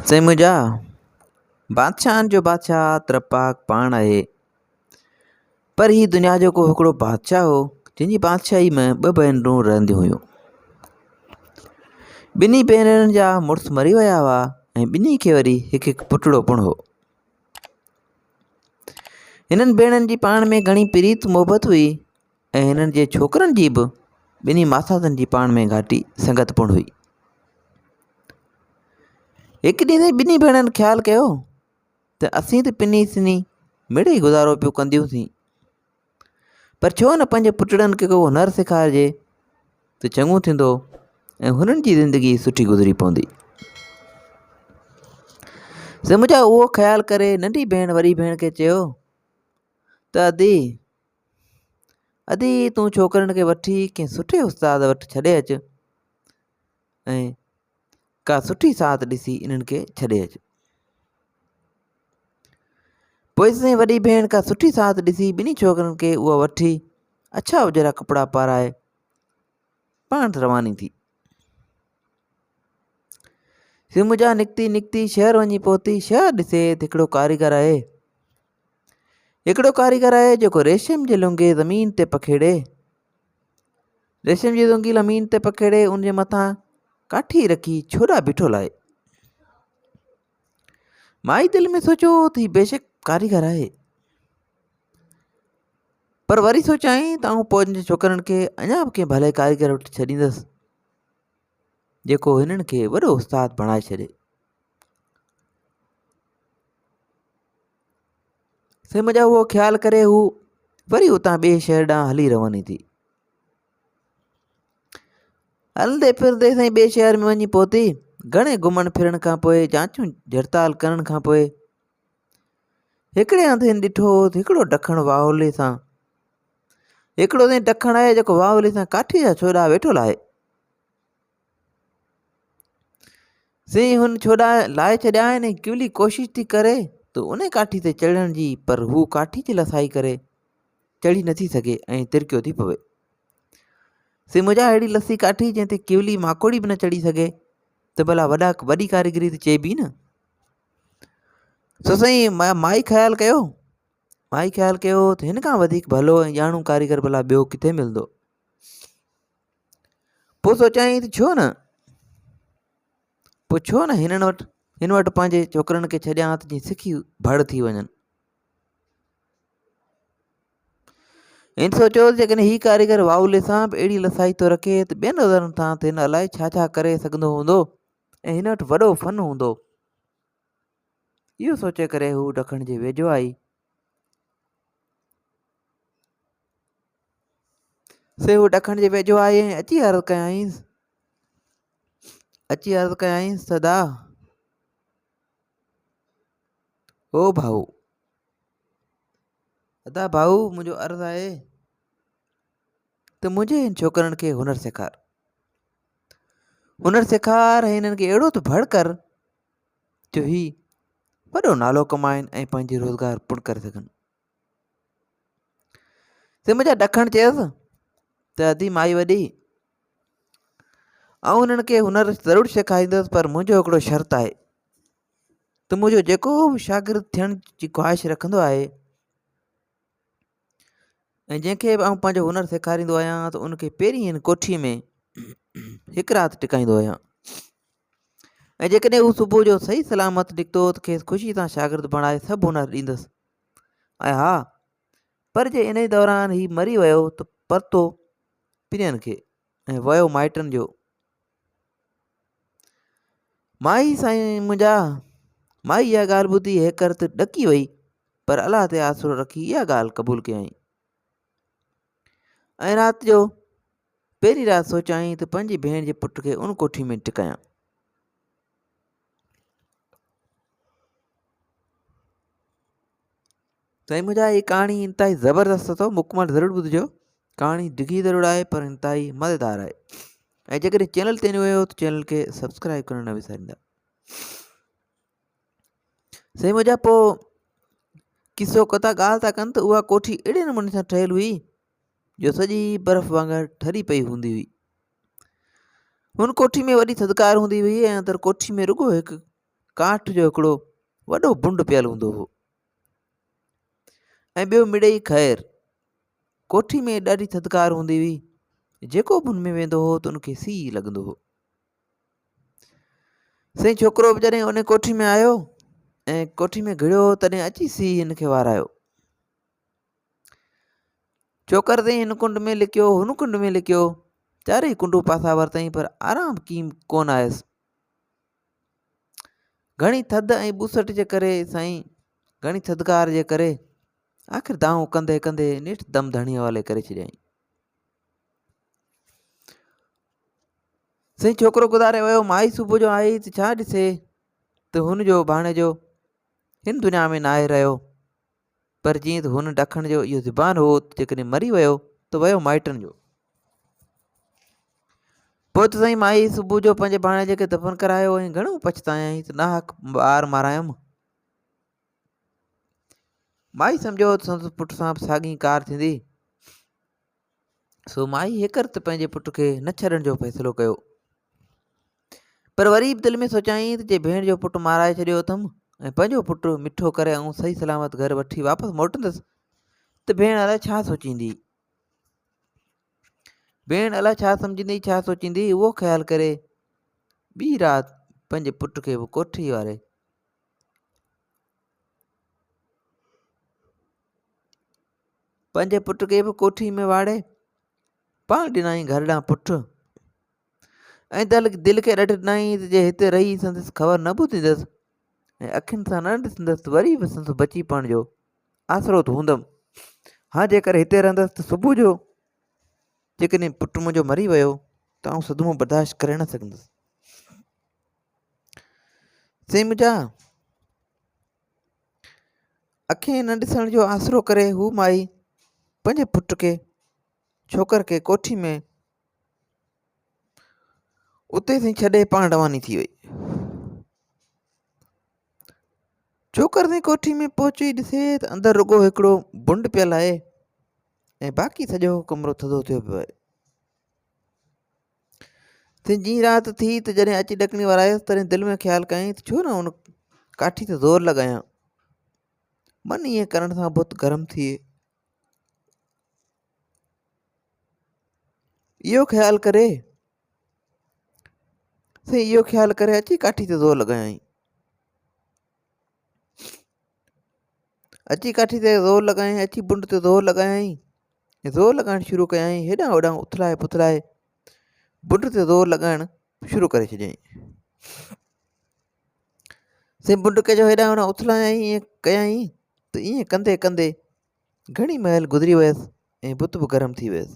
سائين منهنجا، بادشاهن جو بادشاهه ترپاڪ پاڻ آهي. پر هي دنيا جو ڪو هڪڙو بادشاهه هو، جنهن جي بادشاهي ۾ ٻه ڀينرون رهنديون هيون. ٻنهي ڀينرن جا مڙس مري ويا هئا ۽ ٻنهي کي وري هڪ هڪ پٽڙو پڻ هو. هنن ڀيڻن جي پاڻ ۾ گهڻي پريت محبت هئي ۽ هنن جي ڇوڪرن جي به ٻنهي ماساتن جي پاڻ ۾ گهاٽي سنگت پڻ هئي. هڪ ڏينهن ٻنهي ڀيڻن خيال ڪيو ته اسين ته پني سني مڙئي گذارو پيو ڪنديونسين پر ڇو نه پنهنجي پٽڙن کي ڪو هنر سيکارجي ته چڱو ٿيندو ۽ هنن جي زندگي سٺي گذري پوندي. سو منهنجا اهو خيال ڪري ننڍي ڀيڻ وڏي ڀيڻ کي چيو ته ادي ادي تون ڇوڪرن کي وٺي ڪنهن سٺي استاد وٽ ڇڏي اچ ۽ ڪا سٺي ساعت ڏسي انهن کي ڇڏي اچ. پوء سائين وڏي ڀيڻ ڪا سٺي ساعت ڏسي ٻنهي ڇوڪرن کي اها وٺي اڇا اجرا ڪپڙا پارائي پاڻ رواني ٿي. سي منهنجا نڪتي نڪتي شهر وڃي پهتي شهر ڏسي ته هڪڙو ڪاريگر آهي هڪڙو ڪاريگر آهي جيڪو ريشم جي لونگي زمين تي پکيڙي ريشم جي لونگي زمين تي پکيڙي ان جي مٿان ڪاٺي رکي ڇوڏا بيٺو لاهي. مائي دل ۾ سوچيو ته هي بيشڪ ڪاريگر آهي پر وري سوچيائين ته آئون پنهنجي ڇوڪرن کي اڃا به ڪنهن ڀلي ڪاريگر وٽ ڇڏيندس جيڪو هنن کي وڏو استاد بڻائي ڇڏي. سائين منهنجا اهو خيال ڪري هو وري اتان ٻئي شهر ڏانهن هلي رواني ٿي. هلندي ڦرندي سائين ٻئي شهر ۾ وڃي پهتي. گهڻي گهمڻ ڦرڻ کان پوء جانچون جڙتال ڪرڻ کان پوء هڪڙي هنڌ هن ڏٺو ته هڪڙو ڊکڻ واهولي سان هڪڙو سائين ڊکڻ آهي جيڪو واهولي سان ڪاٺي جا ڇوڏا ويٺو لاهي. سي هن ڇوڏا لاهي ڇڏيا آهن ۽ ڪيولي ڪوشش ٿي ڪري ته ان ڪاٺي تي چڙهڻ جي پر هو ڪاٺي جي لسائي ڪري چڙهي نٿي سگهي ۽ ترڪيو ٿي پوي. سي منهنجا اهڙي لسي ڪاٺي جنهن تي ڪيولي ماڪوڙي به نه چڙهي سگهي ته ڀلا وڏا وڏي ڪاريگري ته چئبي نه. سو سائين مائي خيال ڪيو مائي خيال ڪيو ته هن کان وڌيڪ ڀلو ۽ ڄاڻو ڪاريگر ڀلا ٻيو ڪٿي ملندو. پوء سوچيائين ته ڇو نه پوء ڇو نه هنن وٽ هن وٽ پنهنجي ڇوڪرن کي ڇڏيان ته جيئن سکي ڀڙ ٿي وڃن. هن سوچيو ته جيڪڏهن هي ڪاريگر واهولي سان به اهڙي لسائي ٿو رکي ته ٻين اوزارن سان ته هن الائي ڇا ڇا ڪري سگهندو هوندو ۽ هن وٽ وڏو فن هوندو. اهو سوچي ڪري هو ڊکڻ جي ويجهو آئي. سي هو ڏکڻ جي ويجهو آئي ۽ اچي عرض ڪيائينس اچي عرض ڪيائينس ته ادا او ڀائو ادا ڀائو منهنجو عرض آهي ته منهنجي هن ڇوڪرن کي هنر سيکار هنر سيکار ۽ هنن کي اهڙو ته ڀڙ ڪر جو هي وڏو نالو ڪمائن ۽ پنهنجي روزگار پڻ ڪري سگهن سي منهنجا ڏکڻ چيس ته ادي مائي وڏي آئون هنن کي هنر ضرور سيکاريندس پر منهنجو هڪڙو شرط آهي ته منهنجو جيڪو به شاگرد ٿيڻ جي خواهش رکندو آهي ۽ جنهن کي به آئون پنهنجو هنر سيکاريندو آهيان ته ان کي پهرين هن ڪوٺي ۾ هڪ رات ٽڪائيندو آهيان ۽ جيڪڏهن هو صبح جو صحيح سلامت نڪتو ته کيس خوشي سان شاگرد بڻائي سڀ هنر ڏيندس ۽ ها پر جي انهي دوران هي مري ويو ته پرتو پرين کي ۽ ويو مائٽن جو. مائي سائين منهنجا مائي اها ڳالهه ٻڌي هيڪر ته ڏڪي وئي پر الله تي آسرو رکي اها ڳالهه قبول ڪيائين ۽ رات جو پهرين رات سوچيائين ته پنهنجي ڀيڻ جي پٽ کي ان ڪوٺي ۾ ٽڪايان. سائين منهنجا هي ڪهاڻي انتهائي زبردست اٿو مڪمل ضرور ٻڌجو ڪهاڻي ڊگهي ضرور آهي پر انتهائي مزيدار آهي ۽ جيڪڏهن چينل تي نيو آهيو ته چينل کي سبسڪرائب ڪرڻ نه وساريندا سائين منهنجا پوء قصو ڪتا ڳالهه ٿا ڪن ته اها ڪوٺي اهڙي نموني سان ٺهيل هئي جو سڄي برف وانگر ٺري پئي هوندي هئي هن ڪوٺي ۾ وڏي ٿڌڪار هوندي هئي ۽ اندر ڪوٺي ۾ رڳو هڪ ڪاٺ جو هڪڙو وڏو بنڊ پيل هوندو هو ۽ ٻيو مڙئي خير ڪوٺي ۾ ڏاڍي ٿڌڪار هوندي هئي جيڪو به ان ۾ ويندو هو ته ان کي سيء لڳندو هو سائين ڇوڪرو به جڏهن ان ڪوٺي ۾ آيو ۽ ڪوٺي ۾ گهڙيو تڏهن اچي سيء هن کي وارايو ڇوڪر سائين هن ڪنڊ ۾ لڪيو هن ڪنڊ ۾ لڪيو چارئي ڪنڊون پاسا ورتائين پر آرام ڪيم ڪونه آيس گهڻي ٿڌ ۽ ٻوسٽ جي ڪري سائين گهڻي ٿڌڪار جي ڪري آخر دانهون ڪندي ڪندي نيٺ دم ڌڻي حوالي ڪري ڇڏيائين. سائين ڇوڪرو گذاري ويو مائي صبح جو آئي ته ڇا ڏسي ته هن جو ڀاڻيجو هن دنيا ۾ ناهي رهيو پر جيئن ته هن ڏکڻ جو اهو زبان هو ته جيڪڏهن مري ويو ته ويو مائٽن جو پوء ته سائين مائي صبح جو پنهنجي ڀاڻيجي کي دفن ڪرايو ۽ گهڻو پڇتايائين ته ناحق ٻار مارايم مائي سمجهيو ته سندس پٽ سان به ساڳي ڪار ٿيندي سو مائي هيڪر ته پنهنجي پٽ کي نه ڇڏڻ جو فيصلو ڪيو پر وري به دل ۾ سوچيائين ته جي ڀيڻ جو پٽ مارائي ڇڏيو اٿم ۽ پنهنجو پٽ مٺو ڪري آئون صحيح سلامت گهر وٺي واپس موٽندس ته ڀيڻ الائي ڇا سوچيندي ڀيڻ الائي ڇا سمجهندي ڇا سوچيندي اهو خيال ڪري ٻي رات پنهنجي پٽ کي به ڪوٺي واري پنهنجي پٽ کي به ڪوٺي ۾ واڙي پاڻ ڏنائين گهر ڏانهن پٺ ۽ دل دل کي ڏڍ ڏنائين ته جي هتي رهي سندس خبر نه ٻڌندس ۽ اکين سان نه ڏسندس ته وري به سندس بچي پوڻ جو آسرو ته هوندم ها جيڪر هتي رهندس ته صبح جو جيڪڏهن پٽ منهنجو مري ويو ته آئون صدمو برداشت ڪري نه سگهندس سائين منهنجا اکين نه ڏسڻ جو آسرو ڪري هو مائي پنهنجي پٽ کي ڇوڪر کي ڪوٺي ۾ اتي سائين ڇڏي پاڻ رواني ٿي وئي ڇوڪر سائين ڪوٺي ۾ پهچي ڏسي ته اندر رڳو هڪڙو بنڊ پيل آهي ۽ باقي سڄو ڪمرو ٿڌو ٿيو پيو آهي تنهن جي رات ٿي ته جڏهن اچي ڏڪڻي ورايس تڏهن دل ۾ خيال ڪيائين ته ڇو نه ان ڪاٺي تي زور لڳايان من ائين ڪرڻ سان بت گرم ٿئي اهو خيال ڪري سائين اهو خيال ڪري اچي ڪاٺي تي زور لڳايائين اچي ڪاٺي تي زور لڳايائين اچي بنڊ تي زور لڳايائين زور لڳائڻ شروع ڪيائين هيڏانهن هوڏانهن اٿلائي پٿلائي بنڊ تي زور لڳائڻ شروع ڪري ڇڏيائين سائين بنڊ کي جو هيڏانهن هوڏانهن اٿلايائين ائين ڪيائين ته ائين ڪندي ڪندي گهڻي مهل گذري ويس ۽ بت به گرم ٿي ويس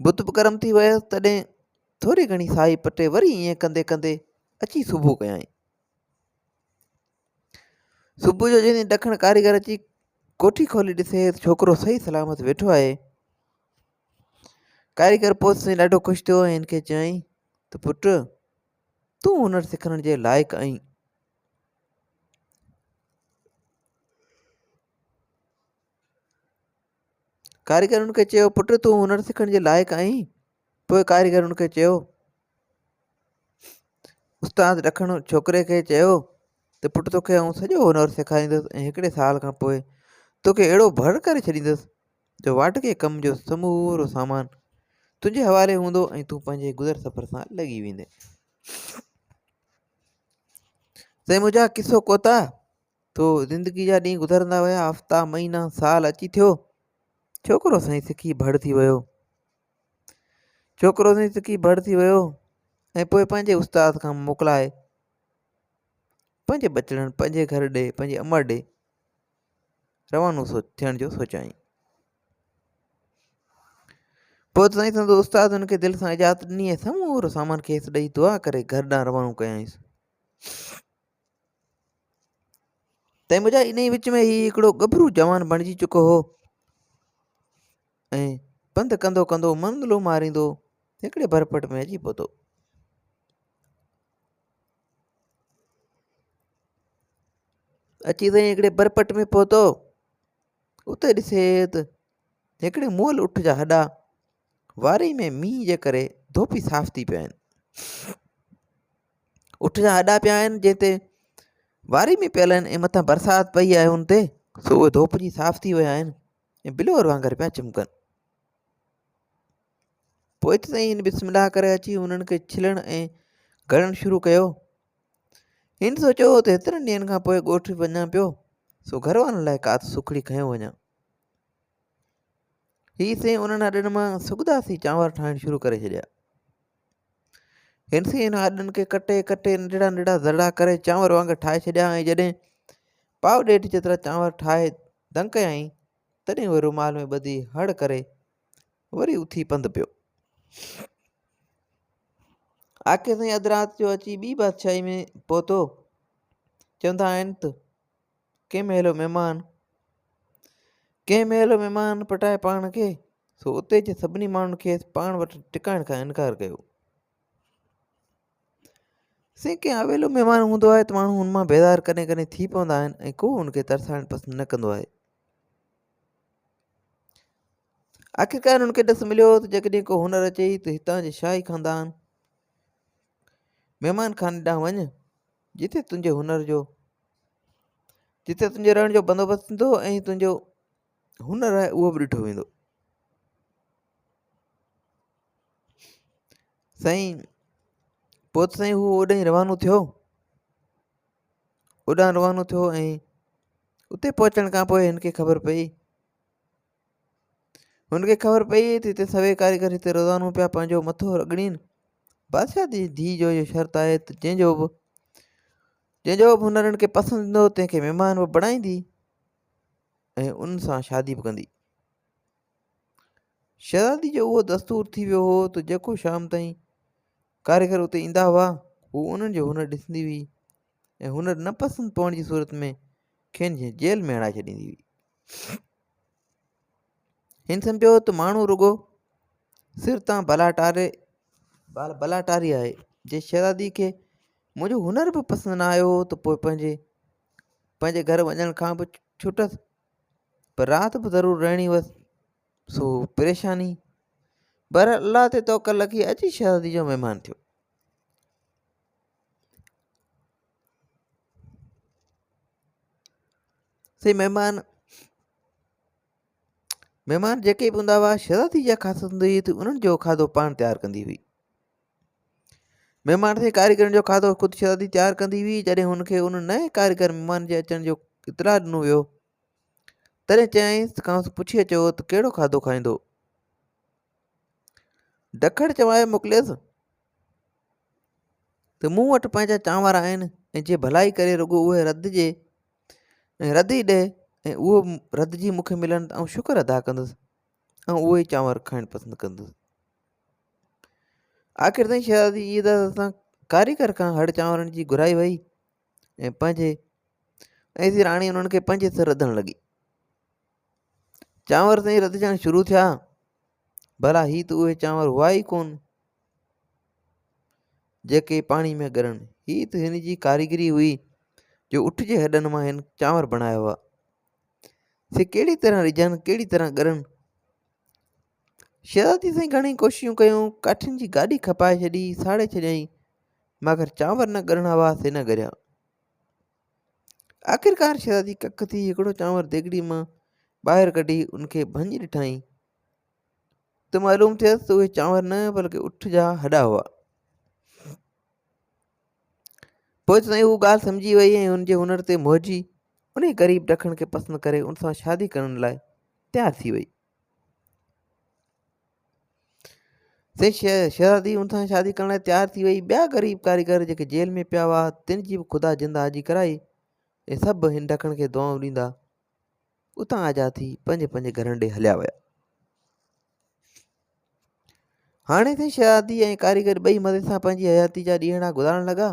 بت به گرم ٿي ويس تڏهن ٿوري گهڻي سائي پٽي وري ائين ڪندي ڪندي اچي صبح ڪيائين. صبح جو جڏهن ڏکڻ ڪاريگر اچي ڪوٺي کولي ڏسي ته ڇوڪرو صحيح سلامت ويٺو آهي. ڪاريگر پوء سائين ڏاڍو خوش ٿيو ۽ هن کي چيائين ته پٽ تون هنر سکڻ جي لائق آهين. ڪاريگر هن کي چيو، پٽ تون هنر سکڻ جي لائق آهين. پوء ڪاريگر هن کي چيو، استاد ڊکڻ ڇوڪري کي چيو ته پٽ توکي آئون سڄو هنر سيکاريندس ۽ هڪڙي سال کان پوء توکي اهڙو ڀڙ ڪري ڇڏيندس جو واڍڪي ڪم جو سمورو سامان تنهنجي حوالي هوندو ۽ تون پنهنجي گذر سفر سان لڳي ويندين. سائين منهنجا قصو ڪوتاهه تو زندگي جا ڏينهن گذرندا ويا، هفتا، مهينا، سال اچي ٿيو، ڇوڪرو سائين سکي ڀڙ ٿي ويو. ڇوڪرو سائين سکي ڀڙ ٿي ويو ۽ پوء پنهنجي استاد کان موڪلائي پنهنجي ٻچڙن پنهنجي گهر ڏي پنهنجي امڙ ڏي روانو سو ٿيڻ جو سوچيائين. پوء سائين سندس استاد هن کي دل سان اجازت ڏني ۽ سمورو سامان کيس ڏئي دعا ڪري گهر ڏانهن روانو ڪيائينس. تنهن بجاء انهيء وچ ۾ هي هڪڙو ڳڀرو جوان بڻجي چڪو هو ۽ پنڌ ڪندو ڪندو منزلون ماريندو هڪڙي برپٽ ۾ اچي پهتو. اچي سائين هڪڙي برپٽ ۾ پهتو اتي ڏسي ته هڪڙي مئل اٺ جا هڏا واري ۾ مينهن جي ڪري ڌوپي صاف ٿي پيا آهن. اٺ جا هڏا پيا آهن جنهن تي واري ۾ پيل آهن ۽ مٿان برسات پئي آهي ان تي، سو اهي ڌوپجي صاف ٿي ويا آهن ۽ بلور وانگر پيا چمڪن. پوء ته سائين هن بسم الله ڪري اچي انهن کي ڇلڻ ۽ گهڙڻ شروع ڪيو. هن سوچيو ته هيترن ڏينهن کان پوء ڳوٺ وڃان پيو، سو گهر وارن لاء ڪا ته سوکڙي کنيو وڃان. هي سائين انهن هڏن مان سڳداسي چانور ٺاهڻ شروع ڪري ڇڏيا. هن سائين انهن هڏن کي ڪٽي ڪٽي ننڍڙا ننڍڙا ذرڙا ڪري چانور وانگر ٺاهي ڇڏيا ۽ جڏهن پاء ڏيڍ جيترا چانور ٺاهي دنگ ڪيائين، تڏهن اهي رومال ۾ ٻڌي هڙ ڪري وري اٿي پنڌ پيو. آخر سائين اڌ رات جو اچي ٻي بادشاهي ۾ پهتو. چوندا آهن ته ڪنهن مهل مهمان ڪنهن مهل مهمان پٽائي پاڻ کي، سو اتي جي سڀني ماڻهن کيس پاڻ وٽ ٽڪائڻ کان انڪار ڪيو. سائين ڪنهن اويلو مهمان هوندو آهي ته ماڻهو ان مان بيزار ڪڏهن ڪڏهن ٿي پوندا آهن ۽ ڪو ان کي ترسائڻ پسند نه ڪندو آهي. آخرڪار هن کي ڏس مليو ته جيڪڏهن ڪو هنر اچئي ته هتان جي شاهي خاندان مهمان خاني ڏانهن وڃ، جتي تنهنجي هنر جو جتي تنهنجي رهڻ جو بندوبست ٿيندو ۽ تنهنجو هنر آهي اهو به ڏٺو ويندو. سائين پوء ته سائين هو اوڏانهن روانو ٿيو. اوڏانهن روانو ٿيو ۽ اتي پهچڻ کان پوء هن کي خبر پئي هن کي خبر پئي ته هتي سوين ڪاريگر هتي روزانو پيا پنهنجو مٿو رڳڙين. بادشاهه جي ڌيء جو اهو شرط آهي ته جنهن جو به جنهن جو به هنر هن کي پسند ايندو تنهن کي مهمان به بڻائيندي ۽ ان سان شادي به ڪندي. شهزادي جو اهو دستور ٿي ويو هو ته جيڪو شام تائين ڪاريگر اتي ايندا هئا، هو انهن جو هنر ڏسندي هئي ۽ هنر نه پسند پوڻ جي صورت ۾ کين جيل ۾ هڻائي ڇڏيندي هئي. هن سمجهيو ته ماڻهو رڳو سر تان بلا ٽاري بلا ٽاري آهي. جي شهزادي کي منهنجو هنر به پسند نه آيو ته پوء پنهنجي پنهنجي گهر وڃڻ کان به ڇٽس، پر رات به ضرور رهڻي هئس. سو پريشاني بهرحال الله تي توڪل رکي اچي شهزادي جو مهمان ٿيو. سي مهمان مهمان جيڪي به هوندا هئا شهزادي جا خاصيت هوندي هئي ته انهن جو کاڌو پاڻ تيار ڪندي هئي. مهمان کي ڪاريگرن جو کاڌو خود شهزادي تيار ڪندي هئي. جڏهن هن کي ان نئين ڪاريگر مهمان جي اچڻ جو اطلاع ڏنو ويو تڏهن چيائينس ته کانئس پڇي اچو ته ڪهڙو کاڌو کائيندو. ڊکڙ چوائي موڪليس ته مون وٽ پنهنجا چانور آهن ۽ جي ڀلائي ڪري رڳو اهي رڌجي ۽ رڌي ڏي ۽ اهو رڌجي مون کي ملن ته آئون شڪر ادا ڪندس ۽ اهي ئي چانور کائڻ پسند ڪندس. آخر تائين شهزادي جي اجازت سان ڪاريگر کان هڙ چانورن جي گهرائي وئي ۽ پنهنجي ۽ راڻي انهن کي پنهنجي سر رڌڻ لڳي. چانور سائين رڌجڻ شروع ٿيا. ڀلا هي ته اهي چانور هئا ئي ڪونه جيڪي پاڻي ۾ ڳرن. هي ته هن جي ڪاريگري هئي جو اٺ جي هڏن مان هن چانور بڻايا هئا. سي ڪهڙي طرح رجن ڪهڙي طرح ڳرن. شهزادي سائين گهڻي ڪوششون ڪيون، ڪاٺين جي گاڏي کپائي ڇڏي، ساڙي ڇڏيائين، مگر چانور نه ڳرڻا هئا سي نه ڳريا. آخرڪار شهزادي ڪڪ ٿي هڪڙو چانور ديڳڙي مان ٻاهر ڪڍي ان کي ڀڃي ڏٺائين ته معلوم ٿيس ته اهي چانور نه بلڪه اٺ جا هڏا هئا. پوء ته سائين هو ڳالهه سمجهي وئي ۽ هن جي هنر تي موهجي انهي غريب ڊکڻ کي پسند ڪري ان سان شادي ڪرڻ لاء تيار ٿي وئي. سائين شهزادي ان سان شادي ڪرڻ لاء تيار ٿي وئي. ٻيا غريب ڪاريگر جيڪي جيل ۾ پيا هئا تن جي به خدا جند آجي ڪرائي ۽ سڀ هن ڊکڻ کي دعائون ڏيندا اتان آجا ٿي پنهنجي پنهنجي گهرن ڏي هليا ويا. هاڻي سائين شهزادي ۽ ڪاريگر ٻئي مزي سان پنهنجي حياتي جا ڏينهڙا گذارڻ لڳا.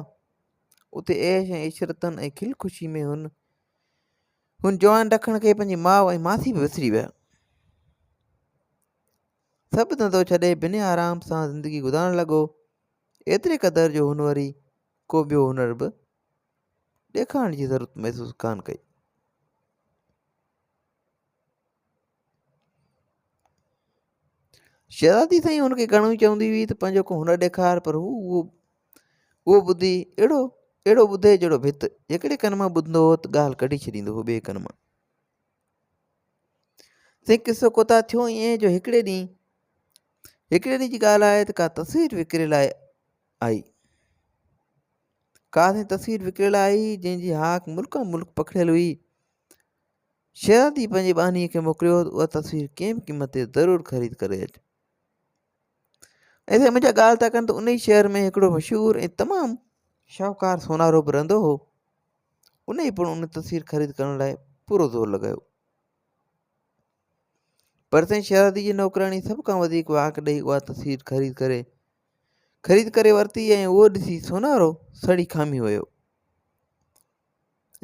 اتي عيش ۽ عشرتن ۽ کل خوشي ۾ هن هن جوان ڊکڻ کي پنهنجي ماء ۽ ماسي به وسري ويا. سڀ ڌنڌو ڇڏي بنهه آرام سان زندگي گذارڻ لڳو. ايتري قدر جو هن وري ڪو ٻيو هنر به ڏيکارڻ جي ضرورت محسوس ڪانه ڪئي. شهزادي سائين هن کي گهڻو ئي چوندي هئي ته پنهنجو ڪو هنر ڏيکار پر هو اهو اهو ٻڌي اهڙو اهڙو ٻڌي جهڙو ڀت. هڪڙي ڪن مان ٻڌندو هو ته ڳالهه ڪڍي ڇڏيندو هو ٻئي ڪن مان. سائين قصو ڪوتاهه ٿيو ائين جو هڪڙي ڏينهن هڪڙي ڏينهن جي ڳالهه آهي ته ڪا تصوير وڪري لاء آئي. ڪا سائين تصوير وڪري لاء آئي جنهن جي هاڪ ملڪان ملڪ پکڙيل هئي. شهزادي پنهنجي ٻانهيء کي موڪليو ته اها تصوير ڪنهن به قيمت تي ضرور خريد ڪري اچ. ۽ سائين منهنجا ڳالهه ٿا ڪن ته ان ئي شهر ۾ هڪڙو مشهور ۽ تمام شاهوڪار سونارو به رهندو هو. ان ئي پڻ ان تصوير خريد ڪرڻ لاء پورو زور لڳايو. پر سائين شهزادي جي نوڪراڻي سڀ کان وڌيڪ واڪ ڏئي اها تصوير خريد ڪري خريد ڪري ورتي ۽ اهو ڏسي سونارو سڙي کامي ويو.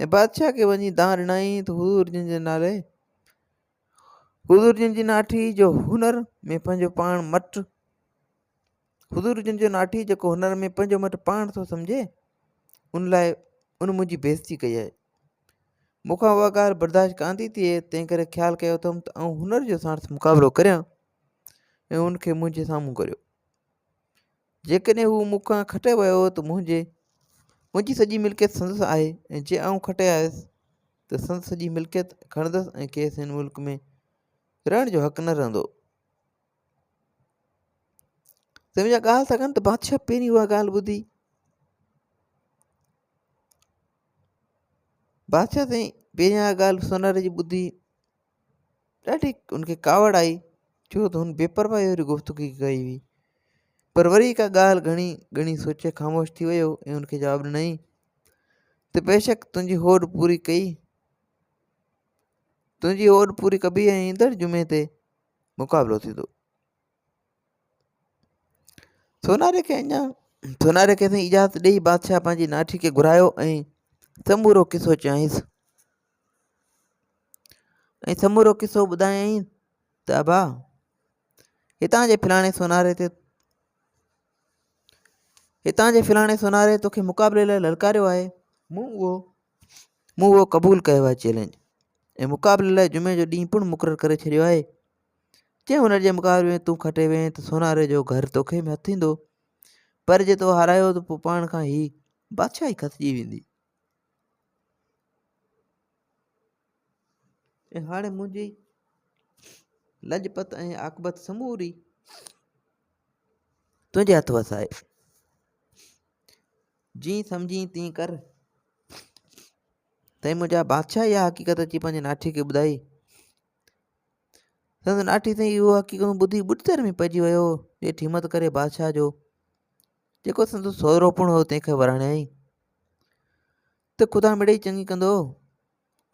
۽ بادشاهه کي وڃي دانهن ڏنائين ته حضور جن جي نالي حضور جن جي ناٺي جو هنر ۾ پنهنجو پاڻ مٽ حضور جن جو ناٺي جيڪو هنر ۾ پنهنجو مٽ پاڻ ٿو سمجهي ان لاء ان منهنجي بيزتي ڪئي آهي مون کان اها ڳالهه برداشت ڪانه ٿي ٿئي تنهن ڪري خيال ڪيو اٿم ته آئون هنر جو ساڻس مقابلو ڪريان ۽ ان کي منهنجي سامهون ڪريو جيڪڏهن هو مون کان کٽي ويو ته منهنجي منهنجي سڄي ملڪيت سندس آهي ۽ جي آئون کٽي آيس ته سندس سڄي ملڪيت کڻندس ۽ کيس هن ملڪ ۾ رهڻ جو حق نه رهندو. سمجھا ڳالهه ٿا ڪن ته بادشاهه پهرين اها ڳالهه ٻڌي بادشاهه سائين پهريان اها ڳالهه سوناري جي ٻڌي ڏاڍي هن کي ڪاوڙ آئي ڇو ته هن بي پرواهي واري گفتگو ڪئي هئي پر وري ڪا ڳالهه گهڻي گهڻي سوچي خاموش ٿي ويو ۽ هن کي جواب ڏنائين ته بيشڪ تنهنجي هوڏ پوري ڪئي تنهنجي هوڏ پوري ڪبي ۽ ايندڙ جمعي تي مقابلو ٿيندو سوناري کي اڃا سوناري کي سائين اجازت ڏيئي بادشاهه پنهنجي ناٺي کي گهرايو ۽ سمورو قصو چيائينس ۽ سمورو قصو ٻڌايائين ته ابا هتان جي فلاڻي سوناري تي هتان جي فلاڻي سوناري توکي مقابلي لاء للڪاريو آهي مون اهو مون اهو قبول ڪيو آهي چئلينج ۽ مقابلي لاء جمعي جو ڏينهن پڻ مقرر ڪري ڇڏيو آهي جنهن هنر جي مقابلي ۾ تون کٽي وئين ته سوناري جو گهر توکي ۾ هٿ ايندو پر جي تو هارايو ته پوء پاڻ کان هي بادشاهي کسجي ويندي ۽ هاڻي منهنجي لڄ پت ۽ عاقبت سموري تنهنجي هٿ وس آهي. جيئن سمجهين تيئن ڪر. تنهن منهنجا بادشاهه اها حقيقت اچي پنهنجي ناٺي کي ٻڌائي. سندس ناٺي سائين اهو حقيقتون ٻڌي ٻڏتر ۾ پئجي ويو. نيٺ همت ڪري بادشاهه جو جيڪو سندس سهرو پڻ هو تنهن کي وراڻيائين ته خدا مڙئي چڱي ڪندو.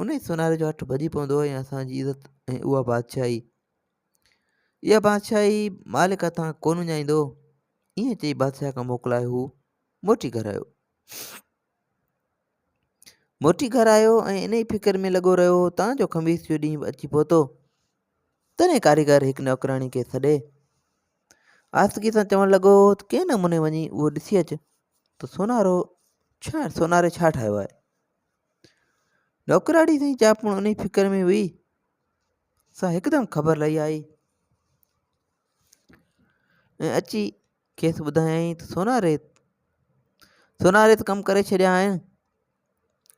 انهيء سوناري جو هٺ ڀڄي پوندو ۽ اسان جي عزت ۽ اها بادشاهي اها بادشاهي مالڪ هٿان ڪونه وڃائيندو. ائين چئي بادشاهه کان موڪلائي هو موٽي گهر آيو. موٽي گهر آيو ۽ انهيء فڪر ۾ لڳو رهيو تان جو خميس جو ڏينهن به اچي پهتو. تڏهن ڪاريگر هڪ نوڪراڻي کي سڏي آهستگي سان چوڻ لڳو ته ڪنهن نموني وڃي اهو ڏسي اچ ته سونارو ڇا سوناري ڇا ٺاهيو آهي. نوڪراڙي سائين چا پڻ انهي فڪر ۾ هئي سا هڪدم خبر لهي آئي ۽ اچي کيس ٻڌايائين ته سوناري سوناري ته ڪم ڪري ڇڏيا آهن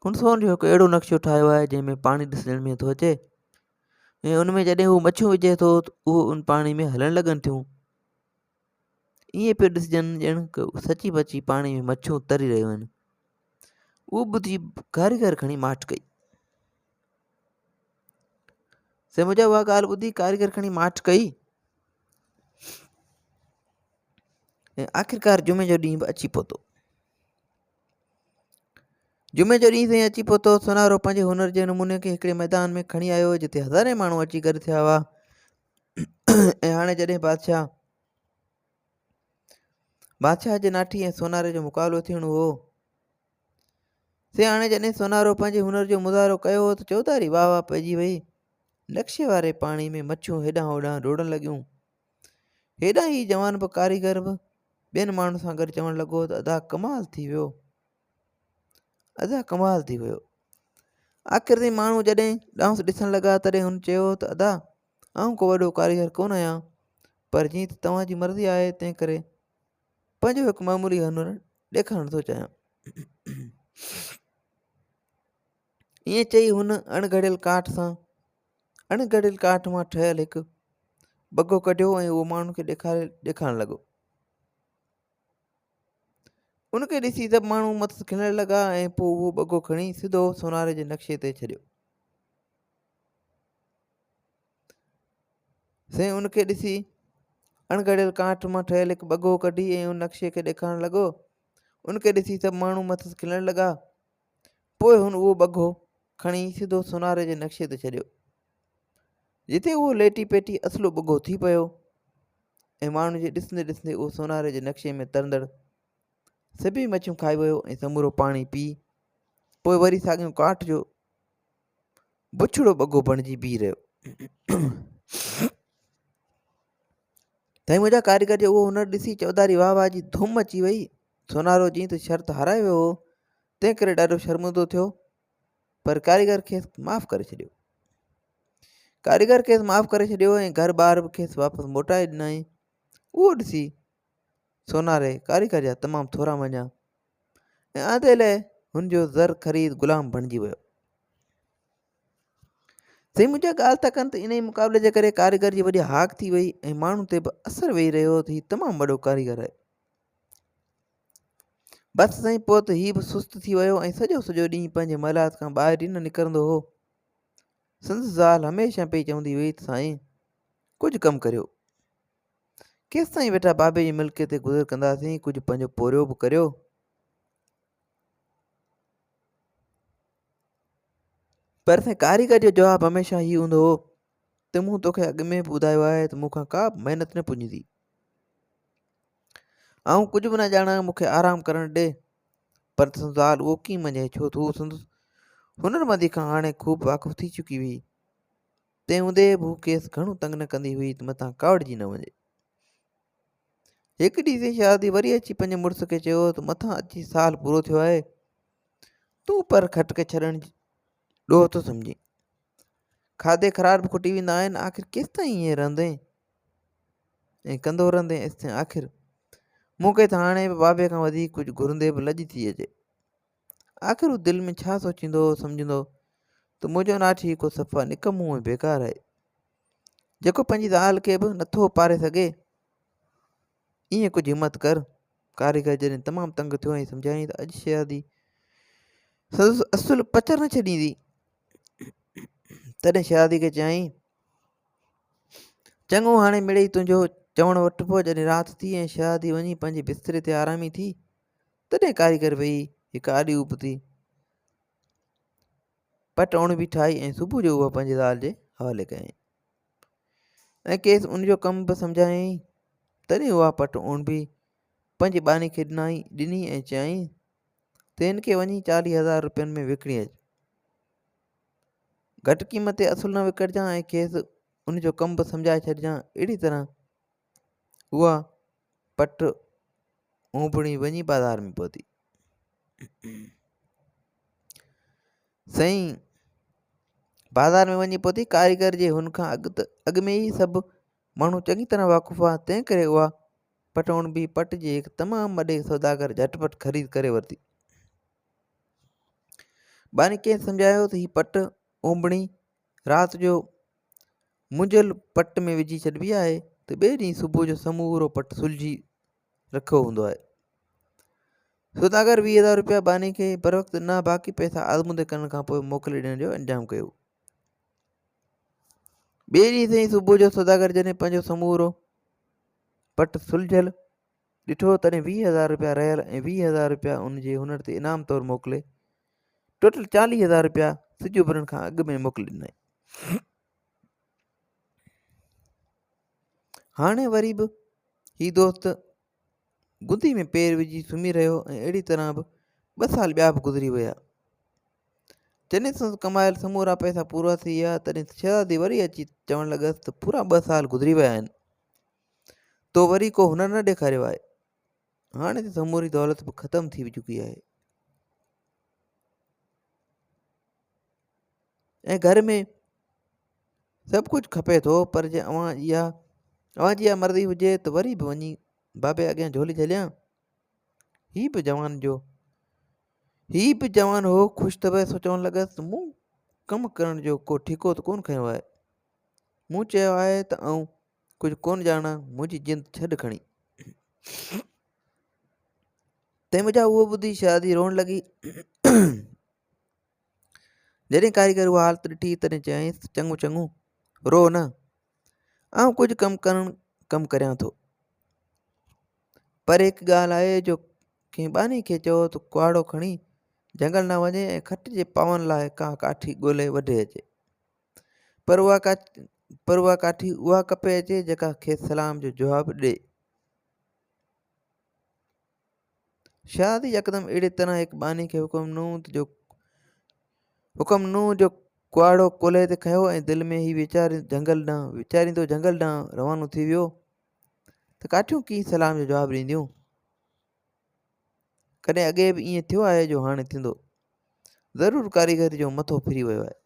هن سون جو هڪ اهڙو نقشو ٺاهيو آهي جنهن ۾ پاڻي ڏسڻ ۾ ٿو اچي ۽ ان ۾ جڏهن هو مڇيون وجهي ٿو ته اهو ان پاڻي ۾ هلڻ لڳن ٿيون ائين پيو ڏسجن ڄڻ سچي پچي پاڻي ۾ مڇيون تري رهيون آهن اهو ٻڌي ڪاريگر کڻي ماٺ ڪئي. سي منهنجا اها ڳالهه ٻڌي ڪاريگر کڻي ماٺ ڪئي ۽ آخرڪار جمعي جو ڏينهن به اچي پهتو. جمعي جو ڏينهن سائين اچي پهتو. سونارو پنهنجي هنر جي نموني کي هڪڙي ميدان ۾ کڻي آيو جتي هزارين ماڻهو اچي گڏ ٿيا هئا ۽ هاڻي جڏهن بادشاهه بادشاهه جي ناٺي ۽ سوناري جو مقابلو ٿيڻو هو. سي هاڻي جڏهن سونارو پنهنجي هنر جو مظاهرو ڪيو ته چوڌاري واهه واهه پئجي وئي. نقشي واري پاڻي ۾ مڇيون هيڏانهن هوڏانهن ڊوڙڻ لڳيون. هيڏانهن هي جوان به ڪاريگر به ٻين ماڻهن سان گڏ چوڻ لڳو ته ادا ڪمال ٿي ويو. ادا ڪمال ٿي ويو. آخر تائين ماڻهو جڏهن ڏانهس ڏسڻ لڳا تڏهن هن چيو ته ادا آئون ڪو وڏو ڪاريگر ڪونه آهيان، پر جيئن ته توهان جي مرضي آهي، تنهن ڪري پنهنجو هڪ معمولي هنر ڏيکارڻ ٿو چاهيان. ائين چئي هن اڻ گهڙيل ڪاٺ سان اڻ گهڙيل ڪاٺ مان ٺهيل هڪ ٻگهو ڪڍيو ۽ اهو ماڻهن کي ڏيکاري ڏيکارڻ لڳو. ان کي ڏسي سڀ ماڻهو مٿس کلڻ لڳا ۽ پوء اهو ٻگهو کڻي سڌو سوناري جي نقشي تي ڇڏيو. سائين ان کي ڏسي اڻ گهڙيل ڪاٺ مان ٺهيل هڪ ٻگهو ڪڍي ۽ ان نقشي کي ڏيکارڻ لڳو. ان کي ڏسي سڀ ماڻهو مٿس کلڻ لڳا. پوء هن اهو ٻگهو کڻي سڌو سوناري جي نقشي تي ڇڏيو. جتي اهو ليٽي پيٽي اصلو ٻگهو ٿي پيو ۽ ماڻهن جي ڏسندي ڏسندي اهو سوناري جي نقشي ۾ ترندڙ سڀئي مڇيون کائي ويو ۽ سمورو پاڻي پي پوء وري ساڳيون ڪاٺ جو بڇڙو ٻگهو بڻجي بيهي رهيو. سائين منهنجا ڪاريگر جو اهو هنر ڏسي چوڌاري واهه واهه جي ڌوم مچي وئي. سونارو جيئن ته شرط هارائي ويو هو، تنهن ڪري ڏاڍو شرمندو ٿيو، پر ڪاريگر کيس معاف ڪري ڇڏيو. ڪاريگر کيس معاف ڪري ڇڏيو ۽ گهر ٻار به کيس واپس موٽائي ڏنائين. اهو ڏسي سوناري ڪاريگر جا تمام ٿورا مڃيا ۽ آندي لئه هن جو زر خريد غلام بڻجي ويو. سائين منهنجا ڳالهه ٿا ڪن ته انهي مقابلي جي ڪري ڪاريگر جي وڏي هاڪ ٿي وئي ۽ ماڻهن تي به اثر ويهي رهيو ته هي تمام وڏو ڪاريگر آهي. بس سائين پوء ته هي به سست ٿي ويو ۽ سڄو سڄو ڏينهن پنهنجي محلات کان ٻاهر ئي نه نڪرندو هو. سندس زال هميشه پئي چوندي هئي ته سائين ڪجهه ڪم ڪريو. ڪيستائين ويٺا بابي جي ملڪيت تي گذر ڪنداسين، ڪجهه پنهنجو پورهيو به ڪريو. پر سائين ڪاريگر جو جواب هميشه هي هوندو هو ته مون توکي اڳ ۾ به ٻڌايو آهي ته مون کان ڪا به محنت نه پڄندي. آئون ڪجهه به نه ڄاڻان، مون کي آرام ڪرڻ ڏي. پر سندس زال اهو ڪيئن مڃي، ڇو ته هوء سندس هنرمندي کان هاڻي خوب واقف ٿي چڪي هئي. تنهن هوندي به هوء کيس گهڻو تنگ نه ڪندي هئي ته متان ڪاوڙجي نه وڃي. هڪ ڏينهن سائين شهزادي وري اچي پنهنجي مڙس کي چيو ته مٿان اچي سال پورو ٿيو آهي، تون پر کٽ کي ڇڏڻ ڏوهه ٿو سمجهين. کاڌي خرار به کٽي ويندا آهن، آخر ڪيستائين ائين رهندين ۽ ڪندو رهندين ايستائين آخر مون کي ته هاڻي به بابي کان وڌيڪ ڪجهه گهرندي به لڄ ٿي اچي. آخر هو دل ۾ ڇا سوچيندو سمجهندو ته منهنجو ناٺي ڪو صفا نڪمو ۽ بيڪار آهي، جيڪو پنهنجي زال کي به نٿو پاري سگهي. ائين ڪجهه همت ڪر. ڪاريگر جڏهن تمام تنگ ٿيو ۽ سمجهايائين ته اڄ شهزادي سندس اصل پچر نه ڇڏيندي، تڏهن شهزادي کي چيائين، چڱو هاڻي مڙئي تنهنجو چوڻ وٺبو. جڏهن رات ٿي ۽ شهزادي وڃي پنهنجي بستري تي آرامي ٿي، تڏهن ڪاريگر ويهي هڪ آڏي ابتي پٽ اڻڀي ٺاهي ۽ صبح جو اها پنهنجي زال جي حوالي ڪيائين ۽ کيس ان جو ڪم به سمجهايائين. تڏهن اها پٽ اڻڀي پنهنجي ٻانهي کي ڏنائين ڏني ۽ چيائين ته هن کي وڃي 40000 روپين ۾ وڪڻي اچ. گهٽ قيمت تي اصل نه وڪڻجان ۽ کيس ان جو ڪم به سمجهائي ڇڏجان. اهڙي طرح اها پٽ اونبڻي وڃي بازار ۾ پهتي. سائين بازار ۾ وڃي پهتي. ڪاريگر جي هن کان اڳ ته اڳ ۾ ئي سڀ ماڻهو چڱي طرح واقف هئا، تنهن ڪري اها پٽ اڻبي پٽ جي هڪ تمام وڏي سوداگر جهٽ پٽ خريد ڪري ورتي. ٻانهي کيس سمجهايو ته هي پٽ اونبڻي رات جو منجهيل پٽ ۾ وجهي ڇڏبي آهي ته ٻئي ڏينهن صبح جو سمورو پٽ سلجهي رکيو هوندو آهي. سوداگر 20000 روپيا ٻانهي کي بروقت ڏنا، باقي پئسا آزمودي ڪرڻ کان پوء موڪلي ڏيڻ جو انجام ڪيو. ٻئي ڏينهن سائين صبح جو سوداگر جڏهن پنهنجو سمورو پٽ سلجهيل ڏٺو تڏهن 20000 روپيا رهيل ۽ 20000 روپيا ان جي هنر تي انعام طور موڪلي ٽوٽل 40000 روپيا سج اڀرڻ کان اڳ ۾ موڪلي ڏنائين. هاڻي وري به هي دوست گندي ۾ پير وجهي سمهي رهيو ۽ اهڙي طرح به ٻه سال ٻيا به گذري ويا. جڏهن سندس ڪمايل سمورا پئسا پورا ٿي ويا تڏهن شهزادي وري اچي چوڻ لڳس ته پورا ٻه سال گذري ويا آهن، تو وري ڪو هنر نه ڏيکاريو آهي. هاڻي ته سموري دولت به ختم ٿي چڪي آهي ۽ گهر ۾ سڀ ڪجهه کپي ٿو پر جي اوهان اها اوهان جي اها مرضي هجي ته وري به وڃي بابي اڳيان جهولي جهليان. هي به جوان جو هي به جوان هو، خوش طبع، سو چوڻ لڳس ته مون ڪم ڪرڻ جو ڪو ٺيڪو ته ڪونه کنيو آهي. مون چيو آهي ته آئون ڪجهه ڪونه ڄاڻان، منهنجي جند ڇڏ کڻي. تنهن منهنجا اهو ٻڌي شهزادي روئڻ لڳي. جڏهن ڪاريگر اها حالت ڏٺي تڏهن چيائينس ته چڱو چڱو رو نه، آئون ڪجهه ڪم ڪرڻ ڪم ڪريان ٿو. پر هڪ ڳالهه آهي جو ڪنهن ٻانهي کي چئو ته ڪهاڙو کڻي جهنگل نه وڃي ۽ کٽ جي پاون لاء ڪا ڪاٺي ڳولي وڍي اچي. پر اها ڪا پر اها ڪاٺي اها ڪپي اچي جيڪا کيس سلام جو جواب ڏئي. شهزادي يڪدم اهڙي طرح هڪ ٻانهي کي حڪم ڏنو ته جو حڪم ڏنو جو ڪهاڙو ڪلهي تي کنيو ۽ دل ۾ هي ويچار جهنگل ڏانهن ويچاريندو جهنگل ڏانهن روانو ٿي ويو ته ڪاٺيون ڪيئن سلام جو جواب ڏينديون. ڪڏهن اڳي به ائين ٿيو آهي جو هاڻي ٿيندو. ضرور ڪاريگر جو مٿو ڦري ويو آهي.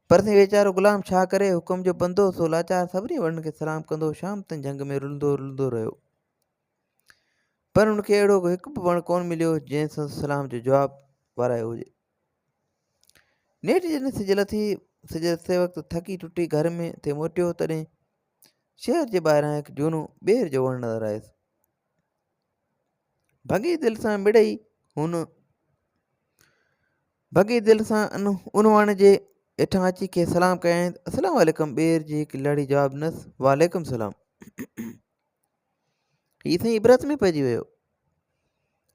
پر سائين ويچارو غلام ڇا ڪري، حڪم جو بندو سو لاچار سڀني وڻن کي سلام ڪندو شام تائين جهنگ ۾ رلندو رلندو رهيو. پر هن کي اهڙو هڪ به وڻ ڪونه مليو جنهن سندس سلام جو جواب ورايو هجي. نيٺ جڏهن سج لٿي سج لٿي وقت ٿڪي ٽٽي گهر ۾ ٿي موٽيو تڏهن شهر جي ٻاهران هڪ جهونو ٻير جو وڻ نظر آيس. ڀڳي دل سان مڙئي هن ڀڳي دل سان ان ان وڻ جي هيٺان اچي کيس سلام ڪيائين ته السلام عليڪم ٻير جي هڪ لڙي جواب ڏنس وعليڪم السلام. هي سائين عبرت ۾ پئجي ويو.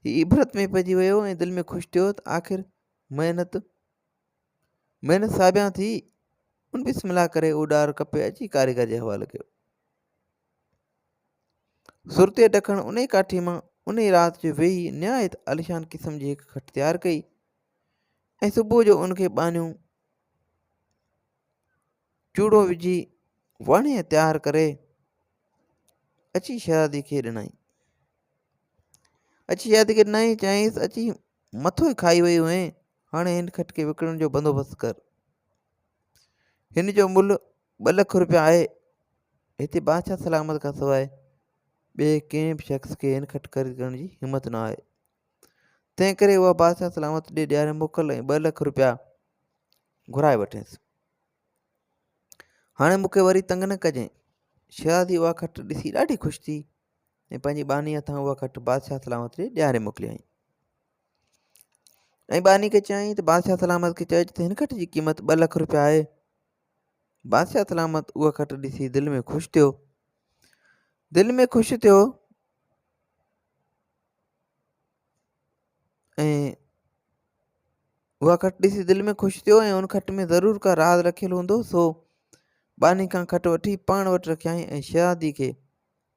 هي عبرت ۾ پئجي ويو ۽ دل ۾ خوش ٿيو ته آخر محنت محنت ساڀيان ٿي. ان بسم الله ڪري اهو ڏار ڪپي اچي ڪاريگر جي حوالي ڪيو. سرتي ڊکڻ انهي ڪاٺي مان انهي رات جو ويهي نهايت عاليشان قسم جي هڪ کٽ تيار ڪئي ۽ صبح جو ان کي ٻانهيون چوڙو وجهي وڻي تيار ڪري اچي شهزادي کي ڏنائين. اچي شهزادي کي ڏنائين چيائينس اچي مٿو ئي کائي وئي هئين هاڻي هن کٽ کي وڪڻڻ جو بندوبست ڪر. هن جو ملهه ٻه لک روپيا آهي. هتي بادشاهه سلامت کان سواء ٻئي ڪنهن به شخص کي هن کٽ خريد ڪرڻ جي همت نه آهي. تنهن ڪري اها بادشاهه سلامت ڏي ڏياري موڪل ۽ ٻه لک روپيا گهرائي وٺينس. هاڻي مون کي وري تنگ نه ڪجانء. شهزادي اها کٽ ڏسي ڏاڍي خوش ٿي ۽ پنهنجي ٻانهي هٿان اها کٽ بادشاهه سلامت ڏي ڏياري موڪليائين. ۽ ٻانهي کي چيائين ته بادشاهه سلامت کي چئج ته هن کٽ جي قيمت ٻه لک روپيا آهي. بادشاهه سلامت اها کٽ ڏسي دل ۾ خوش ٿيو. دل ۾ خوش ٿيو ۽ اها کٽ ڏسي دل ۾ خوش ٿيو ۽ ان کٽ ۾ ضرور ڪا راز رکيل هوندو سو ٻانهي کان کٽ وٺي پاڻ وٽ رکيائين ۽ شهزادي کي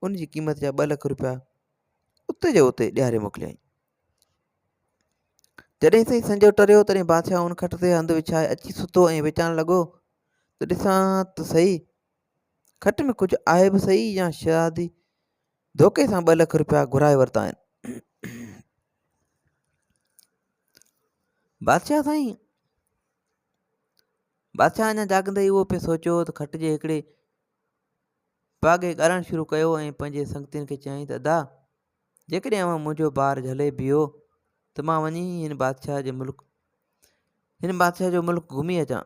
ان جي قيمت جا ٻه لک روپيا اتي جو اتي ڏياري موڪليائين. جڏهن سائين سنجو ٽريو تڏهن بادشاهه ان کٽ تي هنڌ وڇائي اچي ستو ۽ ويچارڻ لڳو ته ڏسان ته سهي کٽ ۾ ڪجهه آهي به سهي يا شهزادي ڌوڪي سان ٻه لک روپيا گهرائي ورتا آهن. بادشاهه سائين بادشاهه اڃا جاڳندي اهو پئي سوچيو ته کٽ جي هڪڙي پاڳي ڳالهائڻ شروع ڪيو ۽ پنهنجي سنگتين کي چيائين ته ادا جيڪڏهن اوهان منهنجو بار جهلي بيهو ته مان وڃي هن بادشاهه جي ملڪ هن بادشاهه جو ملڪ گهمي اچان.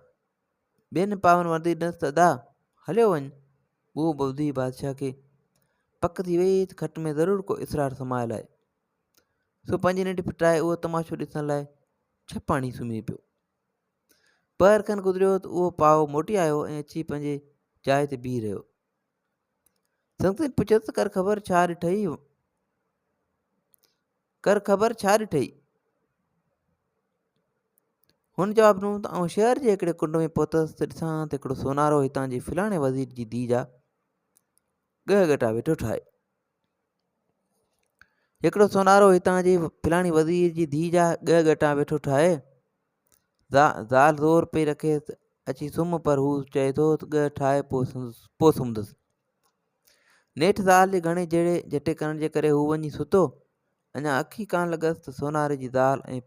ٻين پاون ورندي ڏنس ته ادا هليو وڃ. اهو ٻڌي بادشاهه کي پڪ ٿي وئي ته کٽ ۾ ضرور ڪو اسرار سمايل آهي. سو پنهنجي ننڊ ڦٽائي اهو تماشو ڏسڻ لاء ڇپ هڻي سمهي پيو. پهر کن گذريو ته اهو پائو موٽي آيو ۽ اچي پنهنجي جاء تي بيهي رهيو. سنگتين پڇيس ته ڪر خبر ڇا ڏٺئي؟ ڪر خبر ڇا ڏٺئي؟ هن جواب ڏنو ته آئون شهر جي هڪڙي ڪنڊ ۾ پهتس ته ڏسان ته هڪڙو سونارو هتان جي فلاڻي وزير جي ڌيء جا ڳهه ڳٽا ويٺو ٺاهي. هڪڙو سونارو هتان جي فلاڻي وزير جي ڌيء جا ڳهه ڳٽا ويٺو ٺاهي. زال زور پئي رکيس ته اچي سمهه پر هو چئي ٿو ته ڳهه ٺاهي پوء سمهندس. نيٺ زال جي گهڻي جهيڙي جهٽي ڪرڻ جي ڪري هو وڃي ستو. اڃا اک ئي ڪانه لڳس ته سوناري جي زال ۽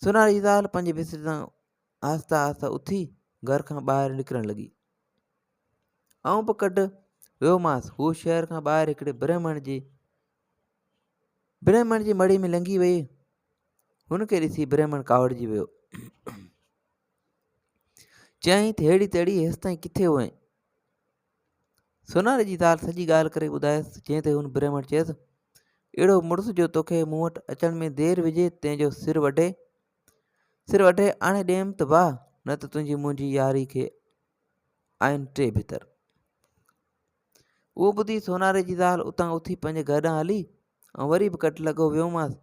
سوناري جي زال پنهنجي بستري تان آهستي آهستي اٿي گهر کان ٻاهر نڪرڻ لڳي. آئون به ڪڍ ويومانس. هو شهر کان ٻاهر هڪڙي برهمڻ جي. برهمڻ جي مڙهي ۾ لنگهي ويئي. هن کي ڏسي برهمڻ ڪاوڙجي ويو. چيائين ته ههڙي تهڙي هيستائين ڪٿي هئين؟ سوناري جي زال سڄي ڳالهه ڪري ٻڌايس، جنهن تي هن برهمڻ چيس، اهڙو مڙس جو توکي مون وٽ اچڻ ۾ دير وجهي تنهن جو سر وڍي سر وڍي آڻي ڏيم ته واهه، نه ته تنهنجي منهنجي ياري کي آهن ٽي ڀتر. اهو ٻڌي سوناري جي زال اتان اٿي پنهنجي گهر ڏانهن هلي ۽ وري به ڪٽ لڳو ويومانس.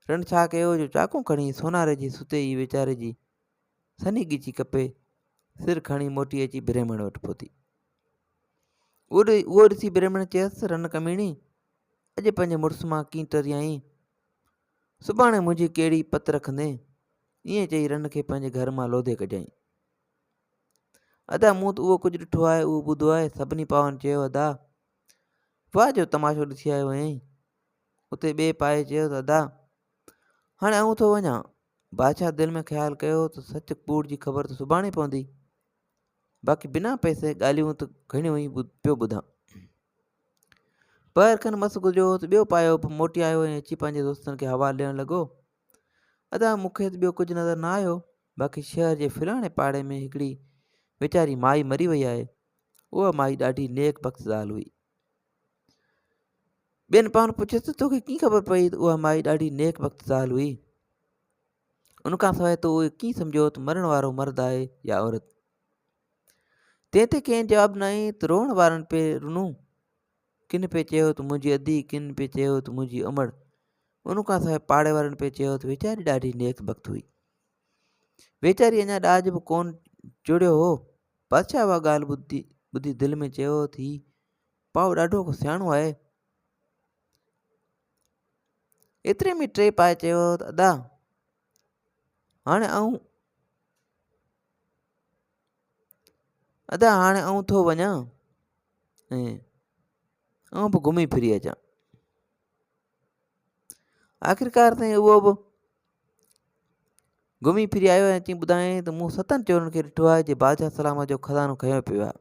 رن ڇا ڪيو جو چاقون کڻي سوناري جي ستي ئي ويچاري جي سنهي ڳچي ڪپي سر کڻي موٽي اچي برهمڻ وٽ پهتي. اهو ڏسي برهمڻ چيس، رن ڪميڻي، اڄ پنهنجي مڙس مان ڪين ٽري آهين، سڀاڻي منهنجي ڪهڙي پت رکندين؟ ائين چئي رن کي پنهنجي گهر مان لوڌي ڪڍيائين. ادا مون ته اهو ڪجهه ڏٺو آهي، اهو ٻڌو آهي. سڀني پاون چيو، ادا واهه جو تماشو ڏسي آيو آهين. اتي ٻئي پائي چيو ته ادا هاڻي آئون ٿو وڃان. بادشاهه دل ۾ خيال ڪيو ته سچ ڪوڙ جي خبر ته سڀاڻي پوندي، باقي بنا پئسي ڳالهيون ته گهڻيون ئي پيو ٻڌان. پهر کن مس گذريو ته ٻيو پايو به موٽي آيو ۽ اچي پنهنجي دوستن کي حوال ڏيڻ لڳو، ادا مون کي ته ٻيو ڪجهه نظر نه آيو، باقي شهر جي فلاڻي پاڙي ۾ هڪڙي ويچاري مائي مري وئي آهي. اها مائي ڏاڍي نيڪ بخت زال هئي. ٻين پاڻ پڇيس ته توکي ڪيئن خبر پئي ته اها مائي ڏاڍي نيڪ بخت زال هئي؟ ان کان سواء تو اهو ڪيئن سمجهيو ته مرڻ وارو مرد آهي يا عورت؟ تنهن تي ڪنهن جواب ڏنائين ته روئڻ وارن پئي رنو، ڪن پئي چيو ته منهنجي ادي، ڪن پئي چيو ته منهنجي امڙ. ان کان سواء پاڙي وارن پئي چيو ته ويچاري ڏاڍي نيڪ بخت هئي. ويچاري اڃا ڏاج به ڪونه چڙهيو هو. بادشاهه اها ڳالهه ٻڌي ٻڌي دل ۾ چيو ته هي پائو ڏاڍو ڪو سياڻو آهي. ايتري ۾ ٽي پائي چيو ته ادا هاڻي آئون ادا هاڻي آئون ٿو وڃان ۽ آئون به گهمي ڦري اچان. آخرڪار سائين اهو به گهمي ڦري آيو ۽ اچي ٻڌايائين ته مون ستن چورن کي ڏٺو آهي جي بادشاهه سلامت جو خزانو کنيو پيو آهي.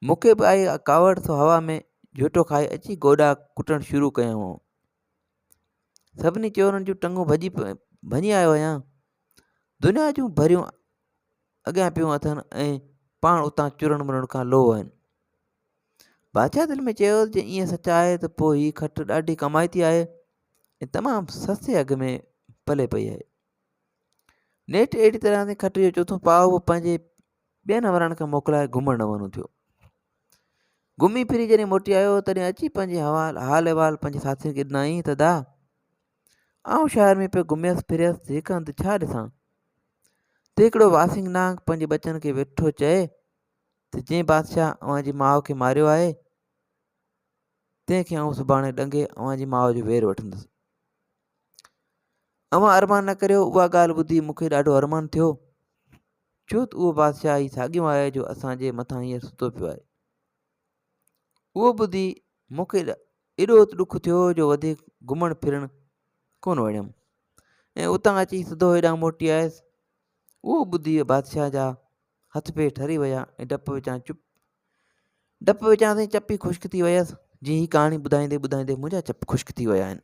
مون کي به آئي ڪاوڙ سو هوا ۾ جهوٽو کائي اچي گوڏا ڪٽڻ شروع ڪيائون. سڀني چورن جون ٽنگون ڀڄي ڀڃي آيو آهيان. دنيا جون ڀريون اڳيان پيون اٿن ۽ پاڻ اتان چرڻ مرڻ کان لوهه آهن. بادشاهه دل ۾ چيو ته جي ائين سچ آهي ته پوء هي کٽ ڏاڍي ڪمائتي آهي ۽ تمام سستي اگهه ۾ پلي پئي آهي. نيٺ اهڙي طرح سان کٽ جو چوٿون پاء به پنهنجي ٻين همراهن کي موڪلائي گهمڻ روانو ٿيو. گهمي ڦري جڏهن موٽي آيو تڏهن اچي پنهنجي حوال حال احوال پنهنجي ساٿين کي ڏنائين ته دا آئون شهر ۾ پيو گهميس ڦريس هڪ هنڌ ڇا ڏسان ته هڪڙو واسينگ نانگ پنهنجي ٻچن کي ويٺو چئي ته جنهن بادشاهه اوهان جي ماء کي ماريو آهي، تنهن کي آئون سڀاڻي ڏنگي اوهان جي ماء جو وير وٺندس. اوهان ارمان نه ڪريو، اها ڳالهه ٻڌي مون کي ڏاڍو ارمان ٿيو، ڇو ته اهو بادشاهه ئي ساڳيو آهي جو اسان جي مٿان هينئر ستو پيو آهي. اهو ٻڌي مون کي ايڏو ته ڏک ٿيو جو وڌيڪ گهمڻ ڦرڻ ڪونه وڻيم ۽ اتان اچي سڌو هيڏانهن موٽي آيس. اهو ٻڌي بادشاهه جا هٿ پير ٺري ويا ۽ ڊپ وچان چپ ڊپ وچان سائين چپ ئي خشڪ ٿي ويس جي هي ڪهاڻي ٻڌائيندي ٻڌائيندي منهنجا چپ خشڪ ٿي ويا آهن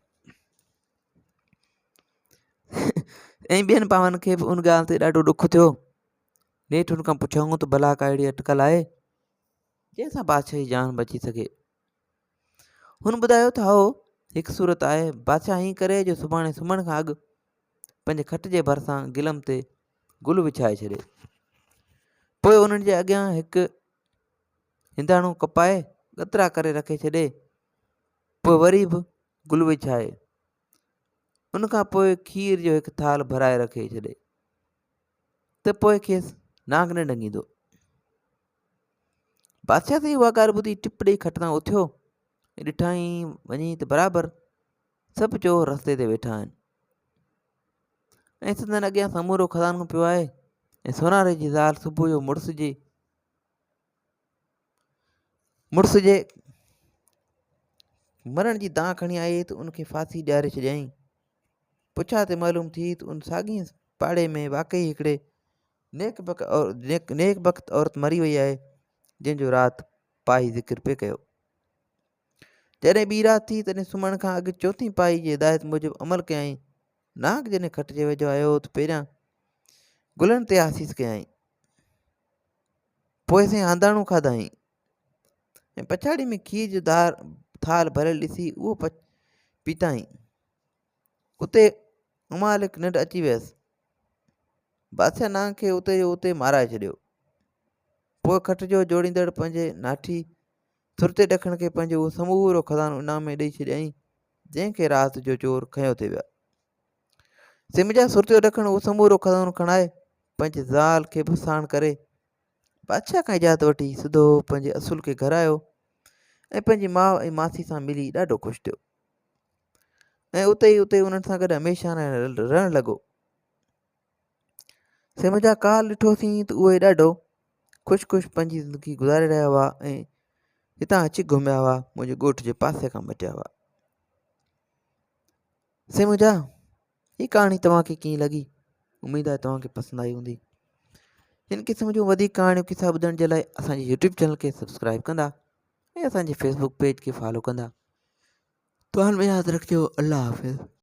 ۽ ٻين پاون کي به ان ڳالهه تي ڏاڍو ڏک ٿيو نيٺ هن کان پڇيائون ته ڀلا ڪا اهڙي اٽڪل آهي جنهن سان بادشاهه جي جان بچي سگهي هن ٻڌايو ته هائو هڪ صورت آهي بادشاهه ائين ڪري جو سڀاڻي سمهڻ کان اڳ پنهنجي کٽ جي ڀرسان گلم تي گل وڇائي ڇڏي. پوء انهن جي اڳيان هڪ هنداڻو ڪپائي ڳترا ڪري رکي ڇڏي. پوء وري به گل وڇائي. ان کان پوء کير جو هڪ ٿالهه ڀرائي رکي ڇڏي ته پوء کيس نانگ نه ڏنگيندو. بادشاهه سائين اها ڳالهه ٻڌي ٽپ ڏئي کٽ تان اٿيو ۽ ڏٺائين وڃي ته برابر سڀ چور رستي تي ويٺا آهن ۽ سندن اڳيان سمورو خزانو پيو آهي ۽ سوناري جي زال صبح جو مڙس جي مڙس جي مرڻ جي دانهن کڻي آئي ته ان کي ڦاسي ڏياري ڇڏيائين پڇا تي معلوم ٿي ته ان ساڳي پاڙي ۾ واقعي هڪڙي نيڪ بخت نيڪ بخت عورت مري وئي آهي جنهن جو رات پائي ذڪر پئي ڪيو. جڏهن ٻي رات ٿي، تڏهن سمهڻ کان اڳ چوٿين پائي جي هدايت موجب عمل ڪيائين. نانگ جڏهن کٽ جي ويجهو آيو ته پهريان گلن تي آسيس ڪيائين. پوء سائين آنداڻو کاڌائين ۽ پڇاڙي ۾ کير جو ڌار ٿالهه ڀريل ڏسي اهو پيتائين. اتي امالڪ ننڊ اچي ويس. بادشاهه نانگ کي اتي جو اتي مارائي ڇڏيو. پوء کٽ جو جوڙيندڙ پنهنجي ناٺي سرتي ڏکڻ کي پنهنجو اهو سمورو خزانو انعام ۾ ڏئي ڇڏيائين، جنهن کي رات جو چور کنيو ٿي ويا. سم جا سرتيو ڏکڻ اهو سمورو خزانو کڻائي پنهنجي زال کي به ساڻ ڪري بادشاهه کان اجازت وٺي سڌو پنهنجي اصل کي گهر آيو ۽ پنهنجي ماء ۽ ماسي سان ملي ڏاڍو خوش ٿيو ۽ اتي ئي اتي انهن سان گڏ هميشه رهڻ لڳو. سي منهنجا ڪالهه ڏٺوسين ته اهي ڏاڍو خوش خوش پنهنجي زندگي گذاري رهيا هئا ۽ هتان اچي گهميا هئا منهنجي ڳوٺ جي پاسي کان مٽيا هئا سي منهنجا هي ڪهاڻي توهان کي ڪيئن لڳي اميد آهي توهان کي پسند آئي هوندي هن قسم جون وڌيڪ ڪهاڻيون قصا ٻڌڻ جي لاء اسان جي يوٽيوب چينل کي سبسڪرائب ڪندا ۽ اسان جي فيسبوڪ پيج کي فالو ڪندا توهان ۾ ياد رکجو الله حافظ.